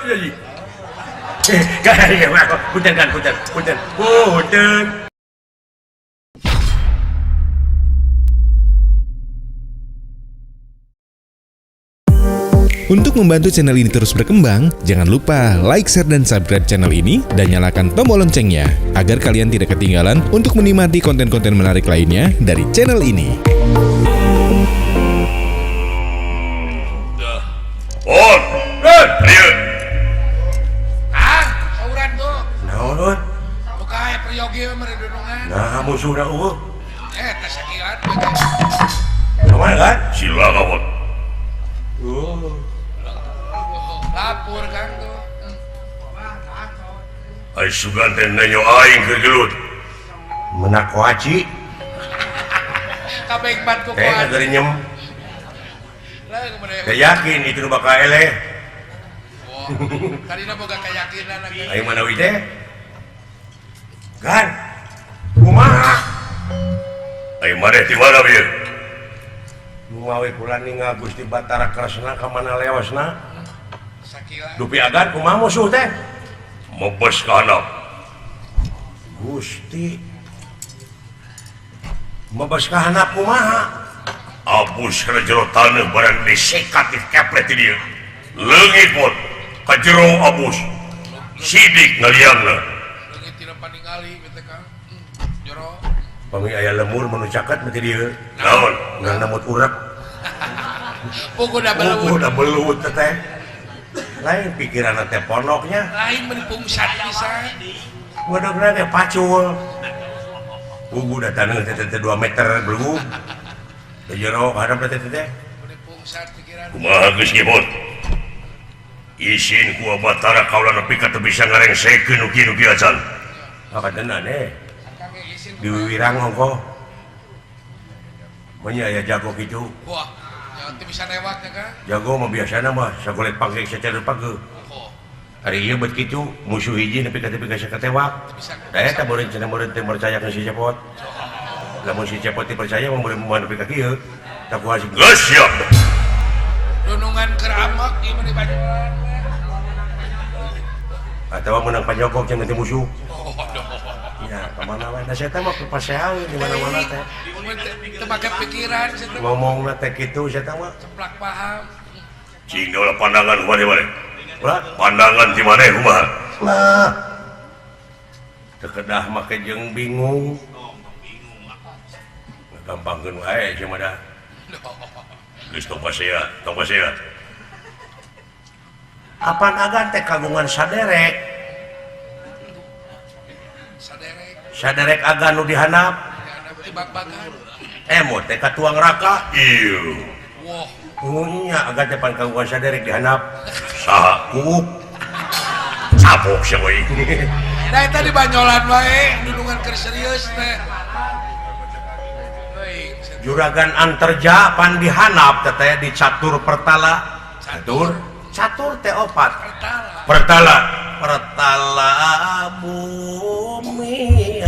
Yayi. Punten kan punten punten punten. Untuk membantu channel ini terus berkembang, jangan lupa like, share, dan subscribe channel ini dan nyalakan tombol loncengnya agar kalian tidak ketinggalan untuk menikmati konten-konten menarik lainnya dari channel ini. On, ayo. Ah, sauran tuh. Naon? Buka aya priyogi mah dunungan. Nah, musuhna eueuh. Eh, teh sakilan. Kumaha kan? Sila kawan. Oh. Lapor Kang tuh. Ai sugan teh nanyo aing keur gelut. Menak koaci. Kabeh bantu koaci. Eh, gerinyem. Yakin itu bakal eleh. Tadina boga keyakinan lagi. Ayo mana wi teh? Gan. Kumaha? Ayo maneh di mana bieu? Mawe kula ningal Gusti Batara Kresna ka mana lewasna? Sakila. Dupi agan kumaha musuh teh? Mebes ka handap. Gusti. Mebes ka handap kumaha? Abus kana jero taneuh barang disekat dikeplet di dieu. Leungit pun ka jero abus. Sidik ngaliangna. Leungit tina paningali teh Kang. Jero. Pami aya lemur manu caket mah di dieu. Naon? Ngan namut urek. Puguh da belut. Puguh da belut teh. Lain pikiranna teh pondoknya. Lain mun pungsat pisan. Bodogna teh pacul. Puguh da taneuh teh 2 meter belum. Jero hadap teh teh. Kumaha geus nyebut? Isin ku Batara kaula nepi ka teu bisa ngarengsekeun nu kieu nu kieu acan. Maka tenan eh. Diwiwirang ongkoh. Mun aya jago kitu. Wah, ya teu bisa newak nya Kang. Jago mah biasana mah sagolet pangkek sacara pageuh. Ari ieu bet kitu musuh hiji nepi ka teu bisa katewak. Da eta meureun cenah meureun teu percaya ka si Cepot. Lamun si Cepot dipercaya mah meureun nepi ka kieu. Tak kuas geus siap. Dunungan keur amek ieu mah di Banyolan. Atawa meunang panjogok jeung nanti musuh. Ya, ka mana wae da saya teh mah paseang di mana-mana teh. Teu make pikiran sia teh. Ngomongna teh kitu sia teh mah. Ceplak paham. Cing ulah pandangan kumaha maneh. Ulah pandangan di maneh kumaha? Lah. Teu kedah make jeung bingung. Gampangkeun wae sia mah da. Geus tong pasea, tong pasea. Apan agan teh kagungan saderek. Saderek. Saderek agan nu dihandap. Emot teh ka tuang raka. Ieu. Wah. Nya agan teh pan kagungan saderek dihandap. Saha kuuk. Capok sia we. Da eta di Banyolan wae dunungan keur serius teh. Juragan Anterja pan dihandap teh di catur pertala. Catur? Catur teh opat. Pertala. Pertala bumi.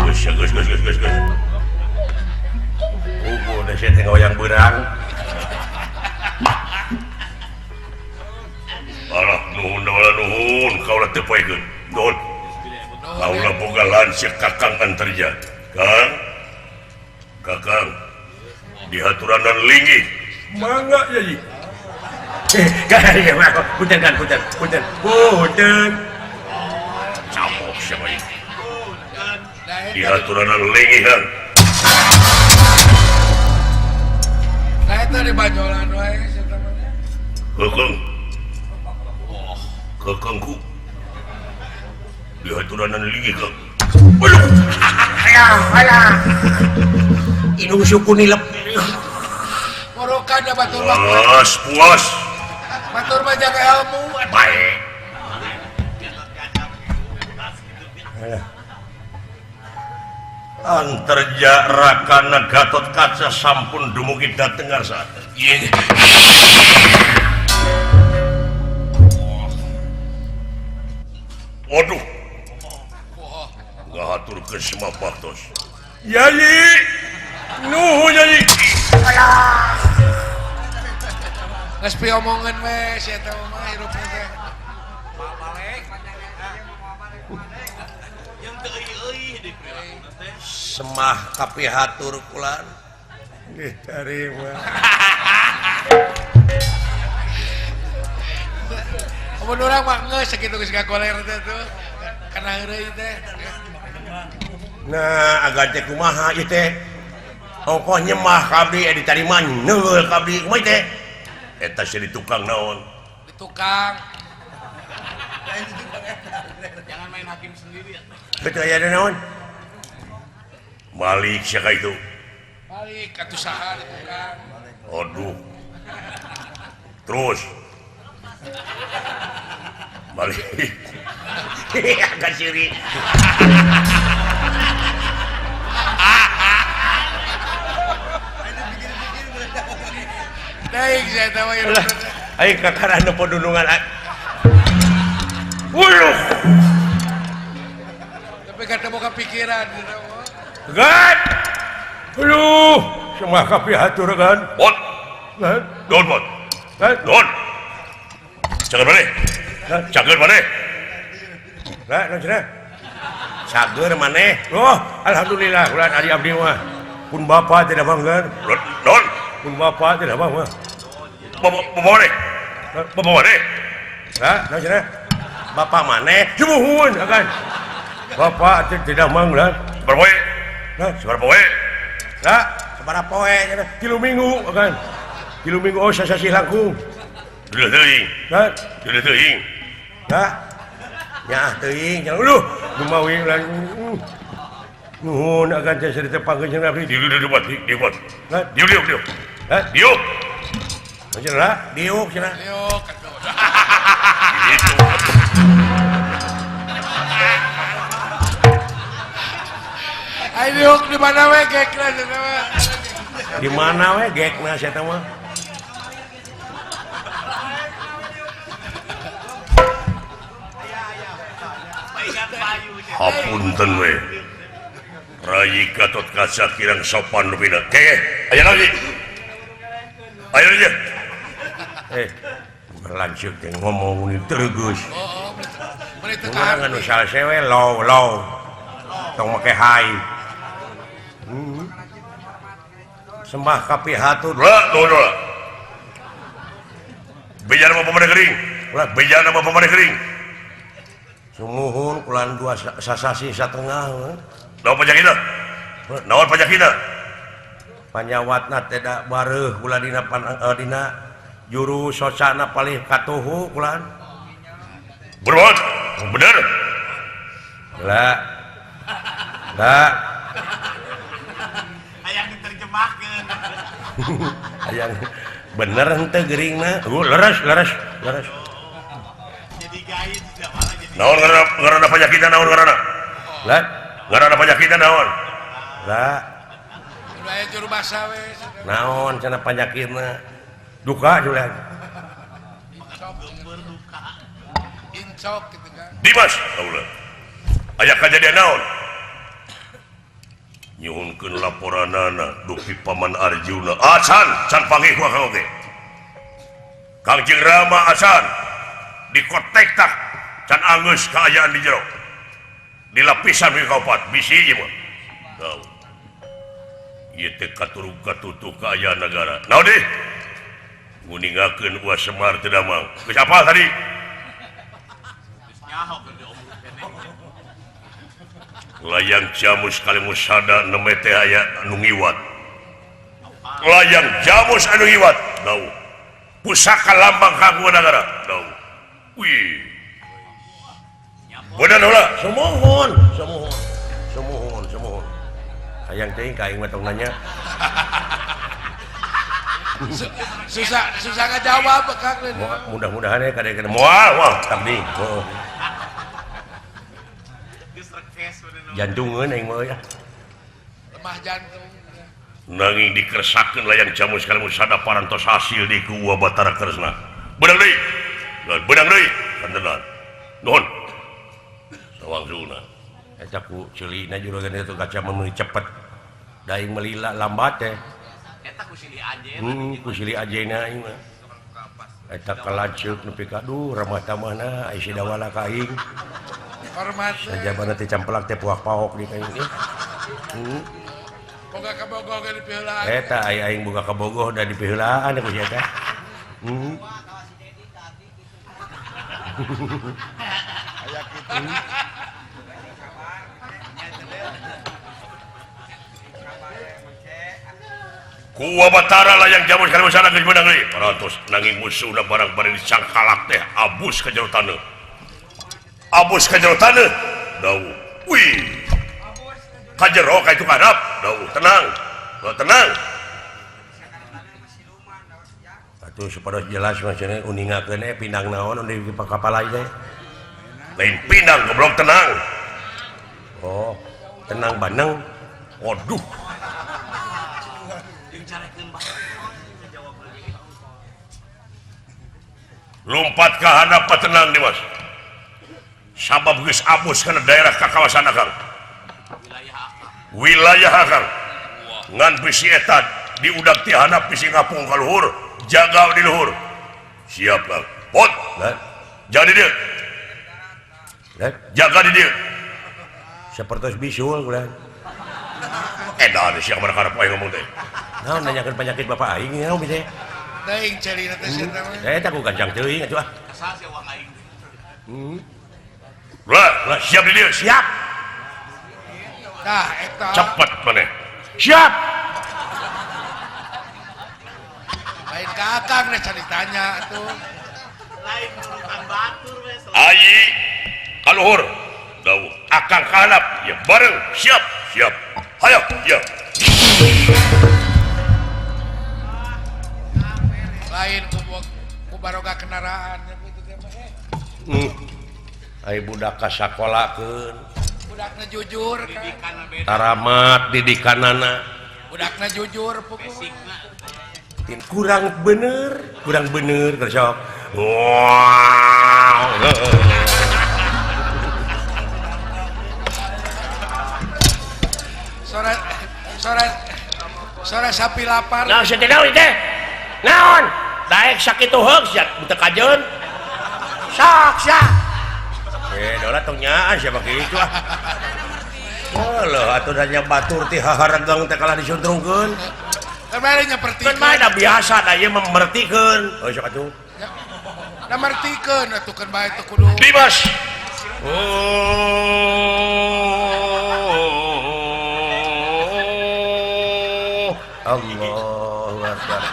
Geus geus geus geus geus. Ugu da sia teh ngawayang beurang. Alah nuhun nuhun kaula teu poekeun. Nuhun. Kaula boga lanceuk Kakang Anterja. Kang. Kakang. Dihaturanan linggih. Mangga Yayi. Punten kan punten punten punten. Capok sia we. Dihaturanan linggih kan. Nah eta di Banyolan wae sia teh mah. Keukeng. Keukengku. Dihaturanan linggih Kang. Aduh. Alah alah. Indung suku nilep. Morokan da batur mah. Puas, puas. Batur mah jaga ilmu. Baik. Anterja Rakana Gatot Kaca sampun dumugi dhateng ngarsa. Ieu. Waduh. Ngahaturkeun semua baktos. Yayi. Nuhun Yayi. Alah. Geus piomongeun we si eta mah hirup teh. Balik yang teu euy-euy di perilaku teh. Semah kapihatur kulan. Diterima. Amun urang mah geus sakitu geus gagoler teh tuh. Kana heureuy teh. Nah, agan teh kumaha ieu teh? Ongkoh nyemah ka abdi ditarima neul ka abdi kumaha teh? Eta si di tukang naon? Di tukang. Jangan main hakim sendiri ya. Betul aya naon? Balik sia ka itu. Balik atuh saha di tukang. Aduh. Terus balik. Agak siri. Daik saya tahu ya. Ayo kakara nu podunungan. Wuluh. Tapi kata mau kepikiran. Gan. Aduh, semua kapihatur kan. Bot. Don bot. Don. Cager maneh. Cager maneh. Lah, naon cenah? Cager maneh. Oh, alhamdulillah ulah ari abdi mah. Pun bapa tidak bangga. Don. Pun bapa tidak bangga. Bapak maneh. Bapak maneh. Lah, naon cenah? Bapak maneh. Sumuhun akan. Bapak tidak mangga. Sabaraha poe? Lah, sabaraha poe? Lah, sabaraha poe cenah? 3 minggu akan. 3 minggu oh sasasih langkung. Duleuh teuing. Lah, duleuh teuing. Lah. Nyaah teuing cenah. Uluh, gumawi ulah. Nuhun agan teh sarita pangkeun cenah abdi. Diuk diuk diuk. Lah, diuk diuk diuk. Lah, diuk. Cenah lah, diuk cenah. Diuk atuh. Gitu. Ayo diuk di mana we gekna cenah mah. Di mana we gekna sia teh mah? Hapunten we. Rayi Gatotkaca kirang sopan rupina. Ke, aya naon ieu? Aya naon ieu? Lanjut teh ngomong ni terus. Oh, meuli teu tahan. Anu salse we low low. Tong make hai. Sembah kapihatur. Lah, nuhun lah. Bejana bapak maneh gering. Ulah bejana bapak maneh gering. Sumuhun kulan dua sasasi satengah. Naon panyakitna? Naon panyakitna? Panyawatna teh da bareuh kula dina dina juru socana palih katuhu kulan. Berbuat bener. Lah. Lah. Hayang diterjemahkeun. Hayang bener henteu geuringna. Leres leres leres. Jadi gait tidak malah jadi. Naon ngaranna panyakitna naon ngaranna? Lah, ngaranna panyakitna naon? Lah. Ulah aya juru basa we. Naon cenah panyakitna? Duka julehan. Incok gitu kan. Dimas, kaula. Aya kajadian naon? Nyuhunkeun laporanana dupi Paman Arjuna. Acan, can panggih ku akang oge. Kangjeng Rama acan dikotek tak can anggeus kaayaan di jero. Di lapisan ke kaopat bisi ieu mah. Tau. Ieu teh katurug katutuh kaayaan nagara. Naon deui? Nguningakeun Uwa Semar teu damang. Geus apal tadi? Geus nyaho keur diomongkeun. Layang jamus kalimusada neme teh aya anu ngiwat. Layang jamus anu ngiwat. Dau. Pusaka lambang kagungan nagara. Dau. Wih. Bener ulah. Sumuhun, sumuhun. Sumuhun, sumuhun. Hayang teuing ka aing mah tong nanya. Susah susah ngajawab Kang. Mudah-mudahan ya kadang-kadang moal moal abdi. Heeh. Jantungeun aing mah ya. Lemah jantung. Nanging dikersakeun layang jamus kalimusada parantos hasil di ku Uwa Batara Kresna. Beunang deui. Beunang deui. Kantenan. Nuhun. Sawangsulna. Eta ku ceulina juragan itu kaca meuli cepet. Da aing melila lambat teh. Eta ku silih ajeuna. Ku silih ajeuna aing mah. Eta kalanceuk nepi ka duh ramah tamahna ai si Dawala ka aing. Hormat. Sajabana teh campelak teh puak-paok di ka aing. Boga kabogoh ge dipiheulaan. Eta ai aing boga kabogoh da dipiheulaan ku si eta. Aya kitu. Kuwa Batara layang jamus kana sana geus meunang deui. Parantos nanging musuhna barang bari dicangkalak teh abus ka jero taneuh. Abus ka jero taneuh. Dawuh. Wih. Ka jero ka itu karap. Dawuh, tenang. Tenang. Atuh supados jelas maksudna uningakeun pinang naon di kapal teh. Lain pinang goblok tenang. Oh, tenang baneng. Waduh. Lompat ke handap tenang Dimas. Sabab geus abus kana daerah ka kawasan akang. Wilayah akang. Ngan bisi eta diudak ti handap bisi ngapung ka luhur, jaga di luhur. Siap Kang. Pot. Jadi dia. Jaga di dia. Sapertos bisul ulah. Edan sia mana karep aing ngomong teh. Naon nanyakeun penyakit bapak aing naon teh. Teuing carina teh sia teh. Eta ku gancang teuing atuh ah. Kesal sia uang aing. Lah, siap di dieu, siap. Tah eta. Cepet maneh. Siap. Lain ka akang teh ditanya atuh. Lain urutan batur we. Ayi ka luhur. Dawuh akang ka handap, ya bareng, siap, siap. Hayo, ya. Lain ku baroga kendaraan kitu teh mah. Ai budak ka sakolakeun. Budakna jujur didikanna beda. Taramat didikanana. Budakna jujur pokokna. Kurang bener keur sok. Wow. Suara sapi lapar. Naon sia teh naon teh? Naon? Daek sakitu heug sia teu kajeun. Sok sia. Dola tong nyaan sia mah kitu ah. Heuh atuh da nya batur ti haharegang teh kalah disuntrungkeun. Kemarin nya pertikeun. Kan mah da biasa da ieu mah mertikeun. Oh sok atuh. Da mertikeun atuh keun bae teh kudu. Dimas. Oh. Allahu Akbar.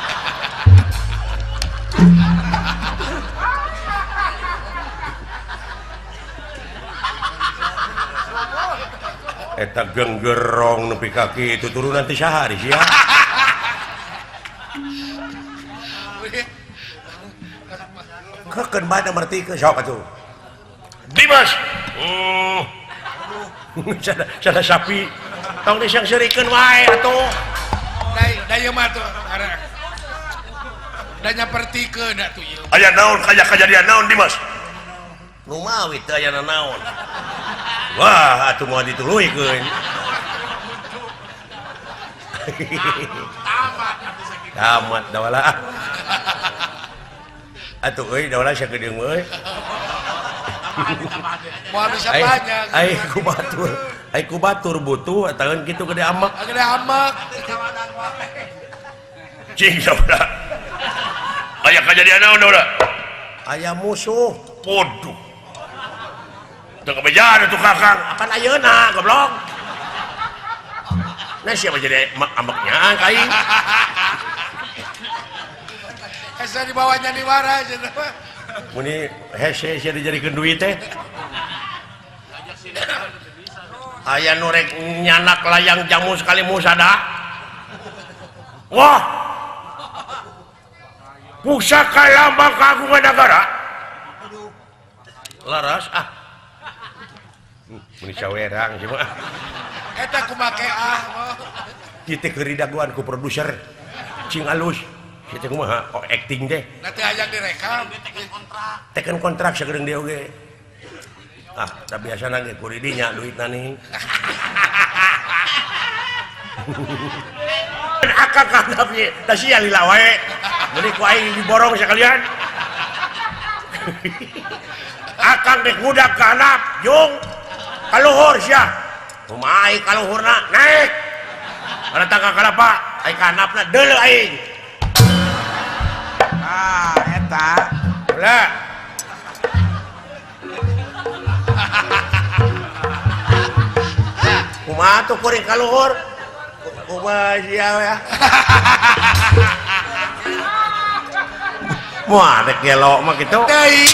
Eta genggerong nepi ka kitu turunan ti saha di sia. Kekeun bae da mertikeun sok atuh. Dimas. Sada sapi tong disangseurikeun wae atuh. Da ieu mah atuh da nyapertikeun atuh ieu. Aya naon kaya kajadian naon Dimas? Nu mawi teu aya naon. Wah, atuh moal dituluykeun. Tamat Dawala. Atuh euy Dawala sakedeung euy. Moal bisa banyak. Ai ku batur butuh ataun kitu gede amek. Gede amek. Cing Dawala. Aya kajadian naon Dawala? Aya musuh. Waduh. Teu kabejaan atuh kakang, apan ayeuna goblok. Nah siapa jadi ambeknya ka aing. Hese dibawanya diwara cenah. Muni hese sia dijadikeun duit teh. Aya nu rek nyanak layang jamu sekali musada. Wah. Pusaka lambang kagungan negara. Laras ah. Muni sawerang sia mah. Eta kumake ah. Kieu teh keur didagoan ku produser. Cing alus. Kieu teh kumaha? Oh acting teh. Nanti hayang direkam. Teken kontrak sagedeung dia oge. Ah, da biasana ge ku di dinya duitna nih. Akang kandap ye, da sia lila wae. Meuni ku aing diborong sakalian. Akang dek ngudag ka handap jung kaluhur sia. Kumaha ai kaluhurna naik. Kana tangga kalapa ai ka handapna deuleu aing. Ah, eta. Ulah. Kumaha tuh kuring kaluhur? Kumaha sia ya? Moal rek gelo mah kitu. Teuing.